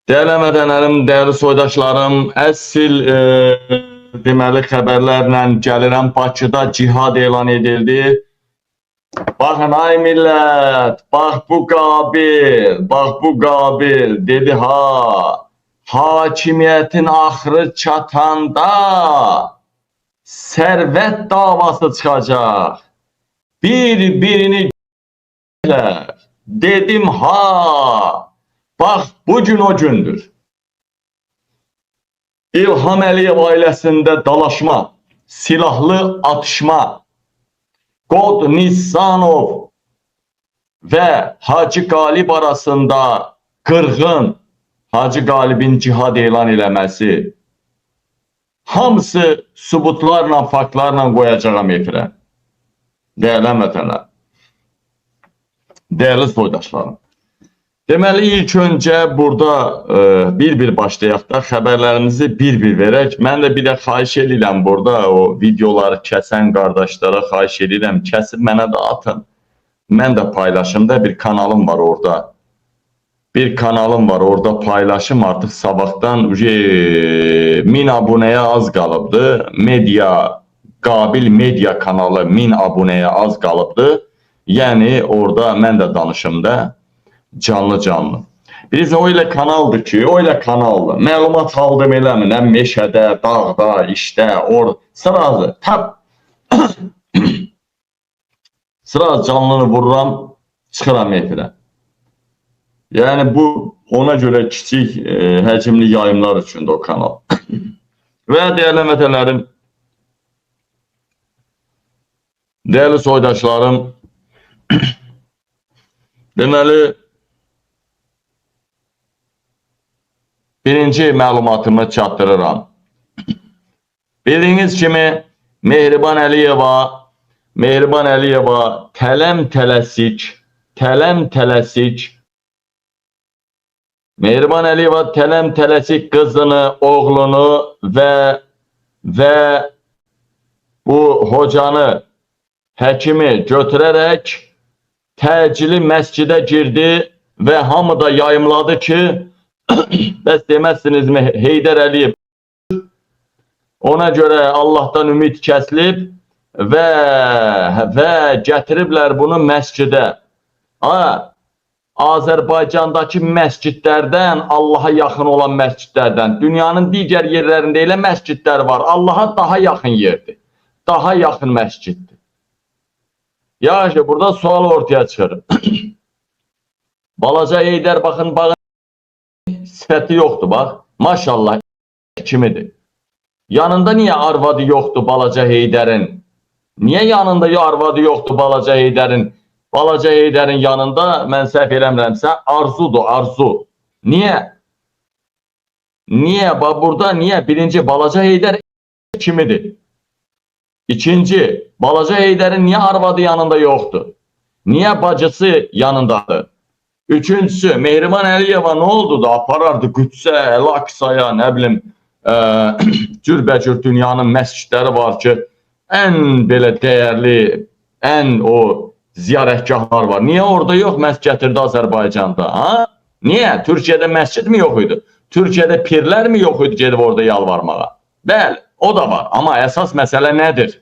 Dəyərli vətənlərim, dəyərli soydaşlarım, əsl deməli xəbərlərlə gəlirəm. Bakıda cihad elan edildi. Baxın ay millət, bax bu Qabil, bax bu Qabil dedi ha, hakimiyyətin axırı çatanda sərvət davası çıxacaq. Bir-birini dedim ha, bax bu gün o gündür. İlham Əliyev ailəsində dalaşma, silahlı atışma, Qod Nisanov və Hacı Qalib arasında qırğın, Hacı Qalibin cihad elan eləməsi, hamısı sübutlarla, faktlarla qoyacağam efirə. Dəyərli həmvətənlər, dəyərli soydaşlarım. Deməli, ilk öncə burada bir-bir başlayaq da, xəbərlərimizi bir-bir verək. Mən də bir də xahiş edirəm burada o videoları kəsən qardaşlara xahiş edirəm, kəsib mənə də atın. Mən də paylaşım da, bir kanalım var orada. Bir kanalım var orada, paylaşım artıq sabahdan 1000 abunəyə az qalıbdı. Media, Qabil Media kanalı 1000 abunəyə az qalıbdı. Yəni orada mən də danışım da. Canlı canlı. Bilirsiniz, o elə kanaldır ki, o elə kanaldır. Məlumat aldım eləmi, nə meşədə, dağda, işdə, sırası, tap. Sırası canlını vururam, çıxıram efirə. Yəni bu ona görə kiçik həcmli yayımlar üçündür o kanal. Və dəyərli vətənlərim, dəyərli soydaşlarım, deməli, birinci məlumatımı çatdırıram. Bildiyiniz kimi Mehriban Əliyeva tələm-tələsik, Mehriban Əliyeva tələm-tələsik qızını, oğlunu və bu hocanı, həkimi götürərək təcili məscidə girdi və hamı da yayımladı ki, bəs deməzsinizmi Heydər Əliyev ona görə Allahdan ümid kəsilib və gətiriblər bunu məscidə. Azərbaycandakı məscidlərdən, Allaha yaxın olan məscidlərdən, dünyanın digər yerlərində elə məscidlər var, Allaha daha yaxın yerdir. Daha yaxın məsciddir. Yaxşı, burada sual ortaya çıxır. Balaca Heydər, baxın, sifəti yoxdur, bax. Maşallah kimidir. Yanında niyə arvadı yoxdur balaca Heydərin? Niyə yanında arvadı yoxdur balaca Heydərin? Balaca Heydərin yanında, mən səhv eləmirəmsə, Arzudur, Arzu. Niyə? Niyə? Bax burada niyə? Birinci, balaca Heydər kimidir? İkinci, balaca Heydərin niyə arvadı yanında yoxdur? Niyə bacısı yanındadır? Üçüncüsü, Mehriban Əliyeva nə oldu da aparardı Qüdsə, Əl-Aqsaya, nə bilim, cürbəcür dünyanın məscidləri var ki, ən belə dəyərli, ən o ziyarətgahlar var. Niyə orada yox, məhz gətirdi Azərbaycanda? Ha? Niyə? Türkiyədə məscid mi yox idi? Türkiyədə pirlər mi yox idi gedib orada yalvarmağa? Bəli, o da var. Amma əsas məsələ nədir?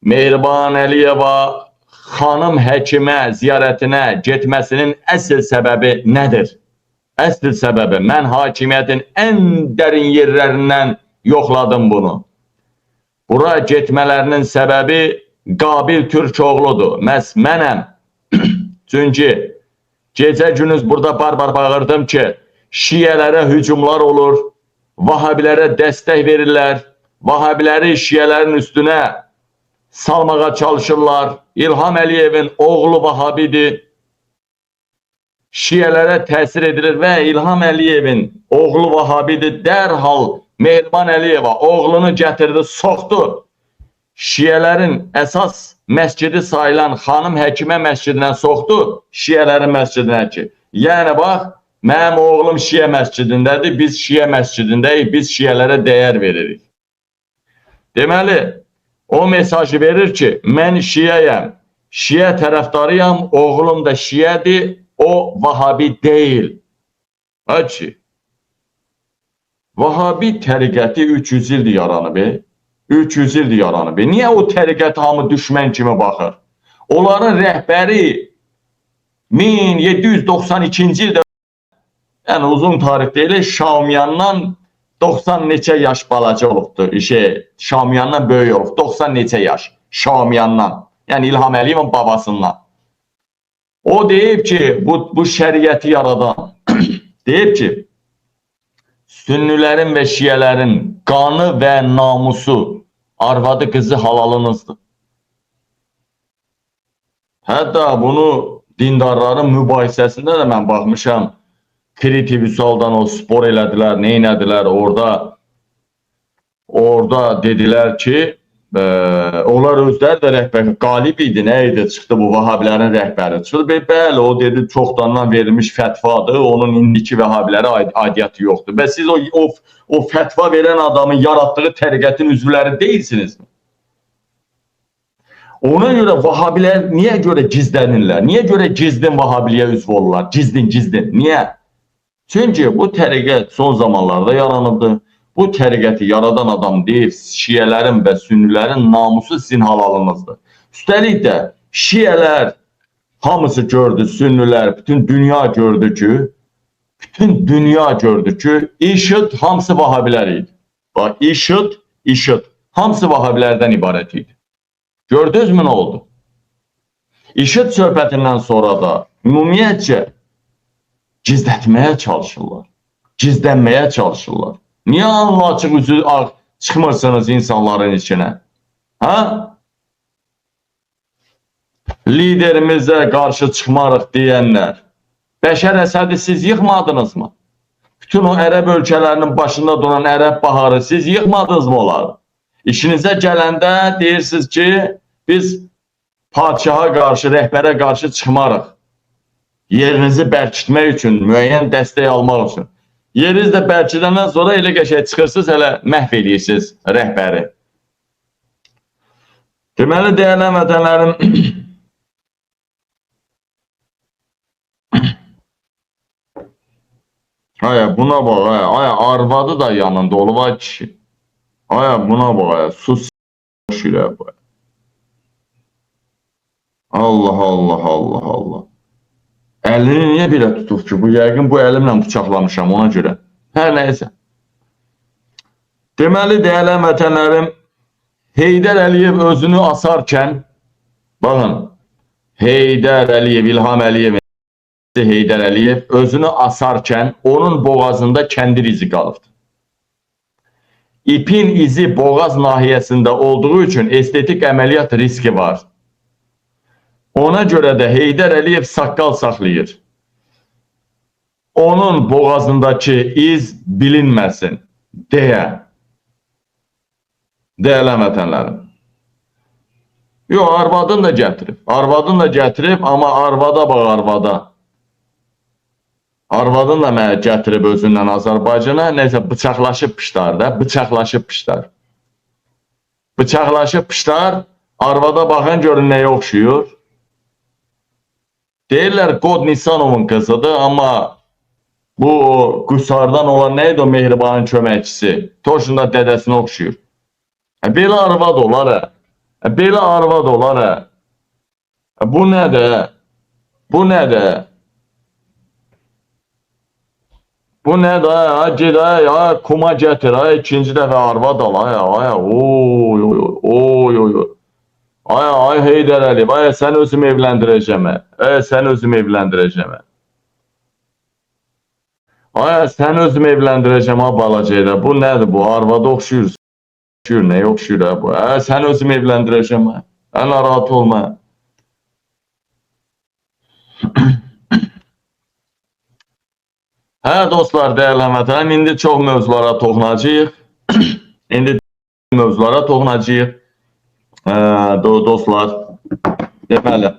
Mehriban Əliyeva xanım həkimə ziyarətinə getməsinin əsl səbəbi nədir? Əsl səbəbi, mən hakimiyyətin ən dərin yerlərindən yoxladım bunu. Bura getmələrinin səbəbi Qabil Türkoğludur. Məhz mənəm. Çünki gecə gündüz burada barbar bağırdım ki, şiələrə hücumlar olur, vahabilərə dəstək verirlər, vahabiləri şiələrin üstünə salmağa çalışırlar. İlham Əliyevin oğlu Vahabidir. Şiələrə təsir edilir və İlham Əliyevin oğlu Vahabidir. Dərhal Mehriban Əliyeva oğlunu gətirdi, soxdu. Şiələrin əsas məscidi sayılan Xanım Həkimə məscidinə soxdu, şiələrin məscidinə ki. Yəni bax, mənim oğlum şiə məscidindədir, biz şiə məscidindəyik, biz şiələrə dəyər veririk. Deməli, o mesajı verir ki, mən şiəyəm, şiə tərəfdarıyam, oğlum da şiədir, o Vahabi deyil. Hacı, Vahabi təriqəti 300 ildir yaranıb. 300 ildir yaranıb. Niyə o təriqət hamı düşmən kimi baxır? Onların rəhbəri 1792-ci ildə, yəni uzun tarix deyil, Şaumyandan 90 neçə yaş balaca olubdur. Şaumyandan böyük olub. 90 neçə yaş Şaumyandan. Yəni İlham Əliyevin babasından. O deyib ki, bu şəriəti yaradan deyib ki, Sünnülərin və şiələrin qanı və namusu, arvadı qızı halalınızdır. Hətta bunu dindarların mübahisəsində də mən baxmışam. Kriti Vüsaldan o spor elədilər, nə elədilər orada dedilər ki, onlar özləri də rəhbər qalib idi, nə idi, çıxdı bu Vahabilərin rəhbəri. Çıxdı, bəli, o dedi çoxdandan verilmiş fətvadır, onun indiki Vahabilərə aidiyyatı yoxdur. Və siz o fətva verən adamın yaratdığı təriqətin üzvləri deyilsinizmi? Ona görə Vahabilər niyə görə gizlənirlər? Niyə görə gizlin Vahabiliyə üzv olurlar? Gizlin, gizlin. Niyə? Çünki bu təriqət son zamanlarda yaranıbdır. Bu təriqəti yaradan adam deyib, şiələrin və sünnülərin namusu sizin halalınızdır. Üstəlik də şiələr hamısı gördü, sünnülər, bütün dünya gördü ki, IŞİD hamısı Vahabilər idi. Bax, IŞİD hamısı Vahabilərdən ibarət idi. Gördünüzmü nə oldu? IŞİD söhbətindən sonra da ümumiyyətcə gizlətməyə çalışırlar. Gizlənməyə çalışırlar. Niyə alnı açıq üzü ağ çıxmırsınız insanların içinə? Ha? Liderimizə qarşı çıxmarıq deyənlər. Bəşər Əsədi siz yıxmadınız mı? Bütün o ərəb ölkələrinin başında duran ərəb baharı siz yıxmadınız mı onları? İşinizə gələndə deyirsiniz ki, biz padşaha qarşı, rəhbərə qarşı çıxmarıq. Yerinizi bərkitmək üçün, müəyyən dəstək almaq üçün. Yeriniz də bərkidəndən sonra elə qəşəng çıxırsınız, hələ məhv eləyirsiniz rəhbəri. Deməli, dəyərli həmvətənlərim, aya buna bax, aya arvadı da yanında olub, ay kişi. Aya buna bax, aya sus şirə bu. Allah, Allah, Allah, Allah. Əlini niyə belə tutub ki? Bu yəqin bu əlimlə bıçaqlamışam ona görə. Hər nəysə. Deməli, dəyərli həmvətənlərim, Heydər Əliyev özünü asarkən, baxın, Heydər Əliyev, İlham Əliyev, Heydər Əliyev özünü asarkən onun boğazında kəndir izi qalıbdır. İpin izi boğaz nahiyəsində olduğu üçün estetik əməliyyat riski var. Ona görə də Heydər Əliyev saqqal saxlayır. Onun boğazındakı iz bilinməsin deyə. Dəyərli həmvətənlərim. Yox, arvadını da gətirib. Arvadını da gətirib, amma arvada bax, arvada. Arvadını da mənə gətirib özündən Azərbaycana. Neysə, bıçaqlaşıb piştar da, bıçaqlaşıb piştar. Bıçaqlaşıb piştar, arvada baxın görün nəyə oxşuyur. Deyirlər Qod Nisanovun qızıdır, amma bu o Qüsardan olan nə idi o Mehribanın köməkçisi? Toşun da dədəsinə oxşuyur. Belə arvad olar, hə. Belə arvad olar, hə. Bu nədir? Bu nədir? Bu nədir? Ha, ged, ha, kuma gətir, ha, ikinci dəfə arvad al, ay, ay, oy, oy, oy, oy, oy. Ay, ay Heydər Əliyev, ay, sən özüm evləndirəcəm, ay, sən özüm evləndirəcəm. Ay, sən özüm evləndirəcəm, ha, balaca Heydər. Bu nədir bu? Arvada oxşuyur. Oxşuyur, nəyə oxşuyur, ha, bu? Ay, sən özüm evləndirəcəm, ha. Narahat olma. Hə, dostlar, dəyərli həmvətənlərim, indi çox mövzulara toxunacağıq. İndi mövzulara toxunacağıq. Dostlar, deməli,